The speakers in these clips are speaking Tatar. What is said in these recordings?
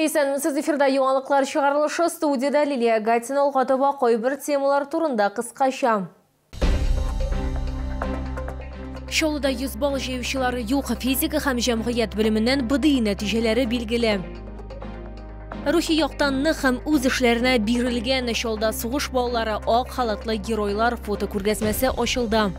Исәнмесез, эфирда яңалыклар чыгарылышы, студияда Лилия Гатина. Алга таба кайбер темалар турында кыскача. Чаллыда 100 балл җыючылар юк, физика һәм җәмгыять белеменнән БДИ нәтиҗәләре билгеле. Рухи яктан нык һәм үз эшләренә бирелгән Чаллыда сугыш балалары, ак халатлы геройлар фото күргәзмәсе ачылды.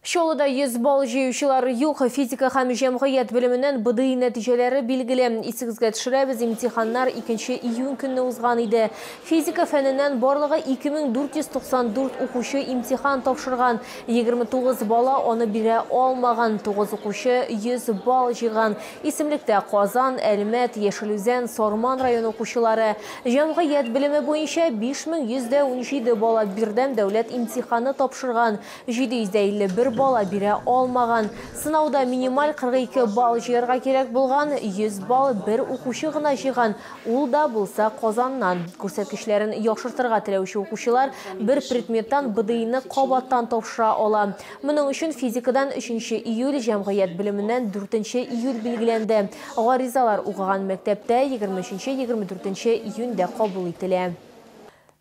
Чаллыда 100 балл җыючылар юк, физика һәм җәмгыять белеменнән БДИ нәтиҗәләре билгеле. Исегезгә төшерәбез, имтиханнар 2 июнь көнне узган иде. Физика фәненнән барлыгы 2494 укучы имтихан тапшырган. 29 бала аны бирә алмаган, 9 укучы 100 балл җыйган. Исемлектә Казан, Әлмәт, Яшел Үзән, Сарман районы укучылары. Җәмгыять белеме буенча 5117 бала бердәм дәүләт имтиханы тапшырган. 751 бала бирә алмаган. Сынауда минималь 42 балл җыярга кирәк булган, 100 балл бер укучы гына җыйган. Ул да булса Казаннан. Күрсәткечләрен яхшыртырга теләүче укучылар бер предметтан БДИны кабаттан тапшыра ала. Моның өчен физикадан 3 июль, җәмгыять белеменнән 4 июль билгеләнде. Гаризалар укыган мәктәптә 23-24 июньдә кабул ителә.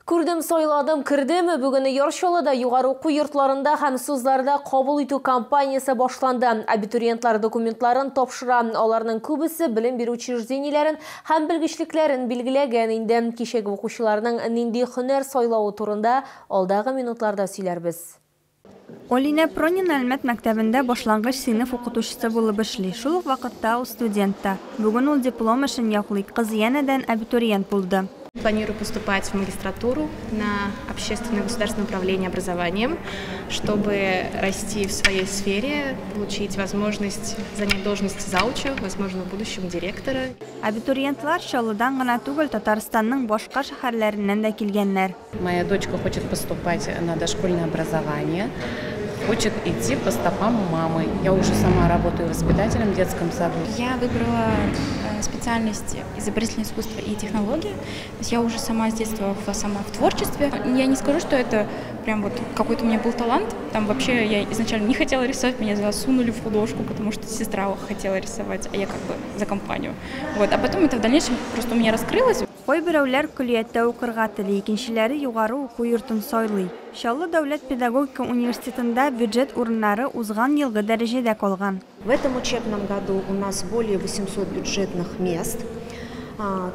Күрдем, сайладым, кердем. Бүген Яр Чаллыда югары уку йортларында һәм СУЗларда кабул итү кампаниясе башланды. Абитуриентлар документларын тапшыра. Аларның күбесе белем бирү учреждениеләрен һәм белгечлекләрен билгеләгән инде. Кичәге укучыларның нинди һөнәр сайлавы турында алдагы минутларда сөйләрбез. Олина Пронина Әлмәт мәктәбендә башлангыч сыйныф укытучысы булып эшли. Шул ук вакытта ул студент та. Бүген ул диплом эшен яклый. Кыз янәдән абитуриент булды. Планирую поступать в магистратуру на общественное государственное управление образованием, чтобы расти в своей сфере, получить возможность занять должность зауча, возможно, в будущем директора. Абитуриентлар Чаллыдан гына түгел, Татарстанның башка шәһәрләреннән дә килгәннәр. Моя дочка хочет поступать на дошкольное образование, хочет идти по стопам мамы. Я уже сама работаю воспитателем в детском саду. Я выбрала специальность изобретательное искусство и технологии. То есть я уже сама с детства сама в творчестве. Я не скажу, что это прям вот какой-то у меня был талант. Там вообще я изначально не хотела рисовать, меня засунули в художку, потому что сестра хотела рисовать, а я как бы за компанию. Вот. А потом это в дальнейшем просто у меня раскрылось. Кайберәүләр көллияттә укырга тели, икенчеләре югары уку йортын сайлый. Чаллы дәүләт педагогика университетында бюджет урыннары узган елгы дәрәҗәдә калган. В этом учебном году у нас более 800 бюджетных мест.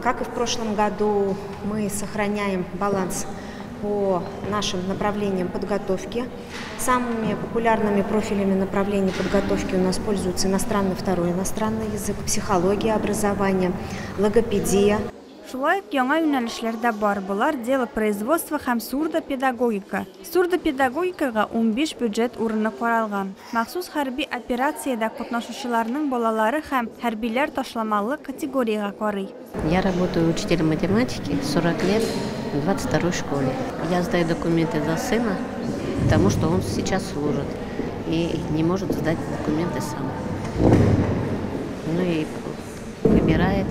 Как и в прошлом году, мы сохраняем баланс по нашим направлениям подготовки. Самыми популярными профилями направлений подготовки у нас пользуются иностранный, второй иностранный язык, психология образования, логопедия. Шулай ук яңа юнәлешләр дә бар. Болар дело производства һәм сурдопедагогика. Сурдопедагогикага 15 бюджет урыны каралган. Махсус хәрби операциядә катнашучыларның балалары һәм хәрбиләр ташламалы категориягә карый. Я работаю учителем математики 40 лет в 22-й школе. Я сдаю документы за сына, потому что он сейчас служит и не может сдать документы сам. Ну и выбирает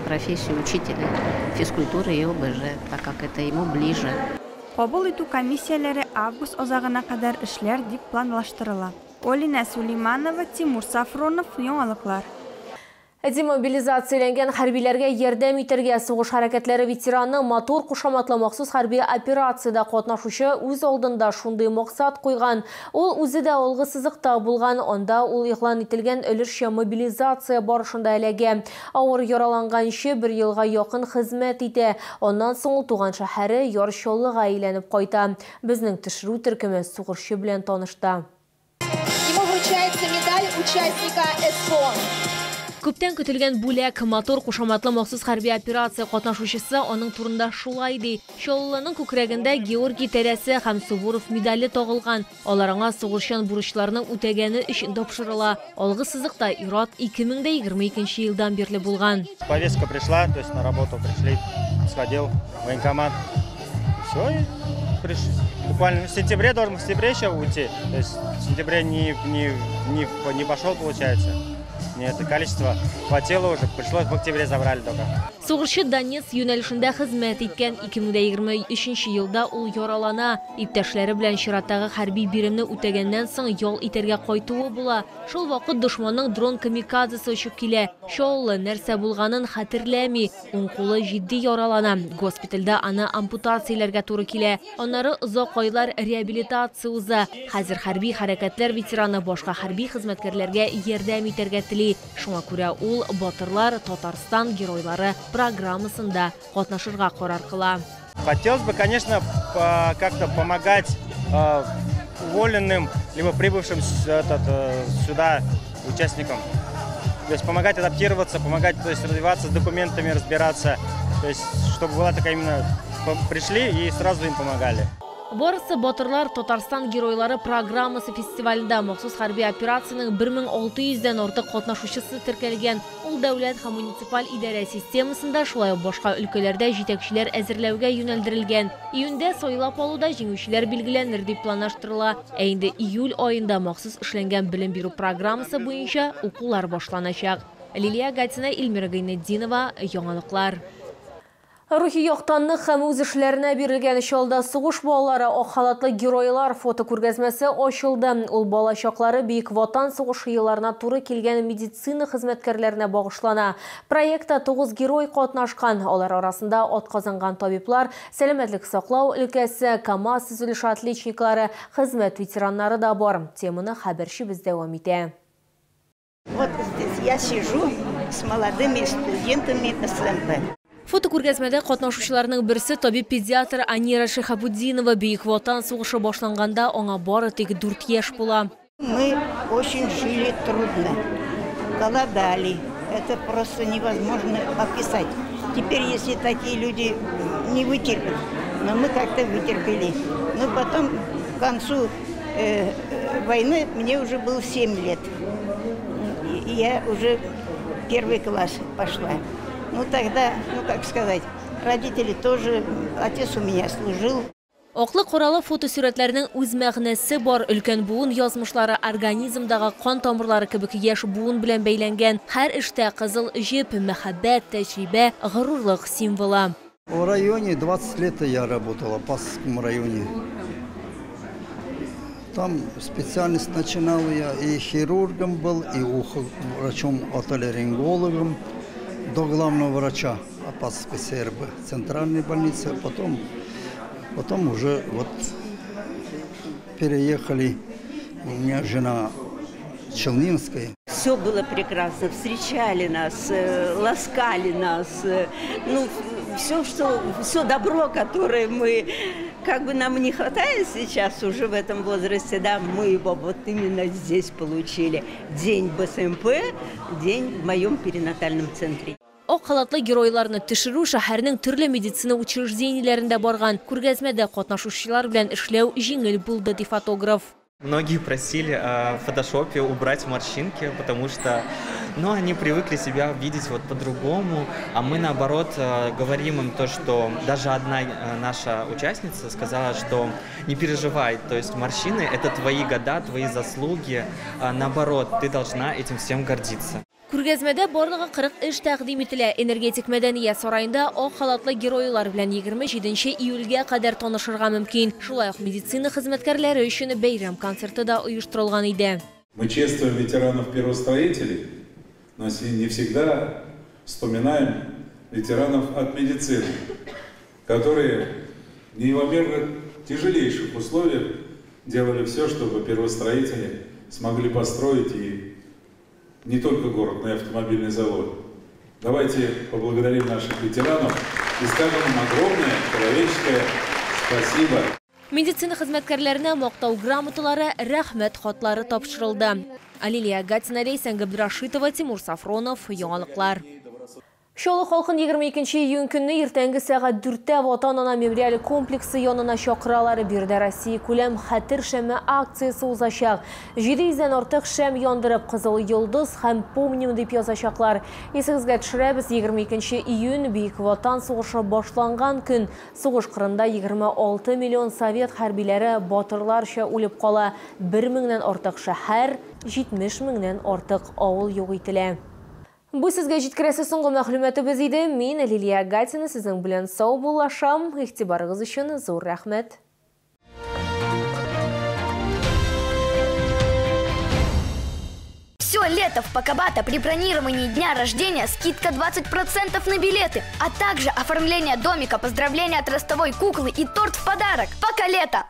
профессию учителя физкультуры и ОБЖ, так как это ему ближе. Кабул итү комиссияләре август азагына кадәр эшләр дип планлаштырыла. Олина Сулейманова, Тимур Сафронов, Яңалыклар. Демобилизацияләнгән хәрбиләргә ярдәм итәргә сугыш хәрәкәтләре ветераны Матур кушаматлы махсус хәрби операциядә катнашучы үз алдында шундый максат куйган. Ул үзе дә алгы сызыкта булган, анда ул игълан ителгән өлешчә мобилизация барышында эләгә. Авыр яраланганчы бер елга якын хезмәт итә. Аннан соң ул туган шәһәре Яр Чаллыга әйләнеп кайта. Безнең төшерү төркеме сугышчы белән танышты. Ему вручается медаль участника СВО. Күптән көтелгән бүләк Матур кушаматлы махсус хәрби операция катнашучысы аның турында шулай ди. Чаллының күкрәгендә Георгий тәрәсе һәм Суворов медале тагылган. Алар аңа сугышчан бурычларны үтәгәне өчен тапшырыла. Алгы сызыкта ир-ат 2022 елдан бирле булган. Повестка пришла, то есть на работу пришли, сходил в военкомат. Все, и пришли. Буквально в сентябре должен в сентябре еще уйти. То есть в сентябре не пошел, получается. Мне это количество хватило уже, пришлось в октябре забрали только. Сугышчы Донецк юнәлешендә хезмәт иткән. 2023 елда ул яралана. Иптәшләре белән чираттагы хәрби биремне үтәгәннән соң ял итәргә кайтуы була. Шул вакыт дошманның дрон камикадзесы очып килә. Чаллы нәрсә булганын хәтерләми. Уң кулы җитди яралана. Госпитальдә аны ампутацияләргә туры килә. Аннары озак айлар реабилитация уза. Хәзер хәрби хәрәкәтләр ветераны башка хәрби хезмәткәрләргә ярдәм итәргә тели. Шуңа күрә ул Батырлар Татарстан геройлары программасында катнашырга карар кыла. Хотелось бы, конечно, как-то помогать уволенным, либо прибывшим сюда участникам. То есть помогать адаптироваться, помогать, то есть развиваться с документами, разбираться. То есть чтобы была такая именно, пришли и сразу им помогали. Барысы Батырлар Татарстан геройлары программасы фестивалендә махсус хәрби операциянең 1600дән артык катнашучысы теркәлгән. Ул дәүләт һәм муниципаль идарә системасында, шулай ук башка өлкәләрдә җитәкчеләр әзерләүгә юнәлдерелгән. Июньдә сайлап алуда җиңүчеләр билгеләнер дип планлаштырыла. Ә инде июль аенда махсус эшләнгән белем бирү программасы буенча укулар башланачак. Лилия Гатина, Эльмира Гайнетдинова, Яңалыклар. Рухи яктан нык һәм үз эшләренә бирелгән Чаллыда сугыш балалары ак халатлы геройлар фото күргәзмәсе ачылды. Ул бала чаклары Бөек Ватан сугышы елларына туры килгән медицина хезмәткәрләренә багышлана. Проектта 9 герой катнашкан. Алар арасында атказанган табиблар, сәламәтлек саклау өлкәсе, КАМАЗ төзелеше отличниклары, хезмәт ветераннары да бар. Теманы хәбәрчебез дәвам итә. Вот здесь я сижу с молодыми студентами СМП. Фотокүргәзмәдә катнашучыларның берсе табиб-педиатр Анира Шихабутдинова. Бөек Ватан сугышы башланганда аңа бары тик 4 яшь була. Мы очень жили трудно, голодали. Это просто невозможно описать. Теперь, если такие люди не вытерпят, но мы как-то вытерпели. Но потом, к концу войны, мне уже было 7 лет. И я уже в первый класс пошла. Ну тогда, ну как сказать, родители тоже, отец у меня служил. Аклы коралы фотосурәтләрнең үз мәгънәсе бар. Өлкән буын язмышлары организмдагы кан тамырлары кебек яшь буын белән бәйләнгән. Һәр эштә кызыл җеп, мәхәббәт, тәҗрибә, горурлык символы. В районе 20 лет я работала, в Пасовском районе. Там специальность начинал я, и хирургом был, и врачом-отоларингологом. До главного врача Апасовской СРБ, центральной больницы, потом уже вот переехали, у меня жена Челнинская. Все было прекрасно, встречали нас, ласкали нас, ну, все добро, которое мы, как бы нам не хватает сейчас уже в этом возрасте, да, мы его вот именно здесь получили. День БСМП, день в моем перинатальном центре. Ак халатлы геройларны төшерү шәһәрнең төрле медицина учреждениеләрендә барган. Күргәзмәдә катнашучылар белән эшләү җиңел булды, ди фотограф. Многие просили в фотошопе убрать морщинки, потому что, ну, они привыкли себя видеть вот по-другому, а мы, наоборот, говорим им то, что даже одна наша участница сказала, что не переживай, то есть морщины – это твои года, твои заслуги, наоборот, ты должна этим всем гордиться. Күргәзмәдә барлыгы 40 эш тәкъдим ителә. Энергетик мәдәният сараенда ак халатлы геройлар белән 27 июльгә кадәр танышырга мөмкин. Шулай ук медицина хезмәткәрләре өчен бәйрәм концерты да оештырылган иде. Мы чествуем ветеранов первостроителей, но не всегда вспоминаем ветеранов от медицины, которые в неимоверно тяжелейших условиях делали все, чтобы первостроители смогли построить и не только город, но и автомобильный завод. Давайте поблагодарим наших ветеранов и скажем им огромное человеческое спасибо. Медицина хезмәткәрләренә мактау грамоталары, рәхмәт хатлары тапшырылды. Алилия Гатина, Ләйсән Габдрашитова, Тимур Сафронов, Яңалыклар. Чаллы халкын 22 июнь көнне иртәнге сәгать 4-тә Ватан-Ана мемориаль комплексы янына чакыралар. Биредә Россия күләм хәтер шәме акциясе узачак. 700-дән артык шәм яндырып, Кызыл йолдыз һәм Помним дип язачаклар. Исегезгә төшерәбез, 22 июнь Бөек Ватан сугышы башланган көн. Сугыш кырында 26 миллион совет хәрбиләре батырларча үлеп кала. 1 меңнән артык шәһәр, 70 меңнән артык авыл юк ителә. Бу сезгә җиткерәсе соңгы мәгълүматыбыз иде. Мин Лилия Гатина сезнең белән саубуллашам. Игътибарыгыз өчен зур рәхмәт. Все лето в Покабата при бронировании дня рождения скидка 20% на билеты, а также оформление домика, поздравления от ростовой куклы и торт в подарок. Пока лето!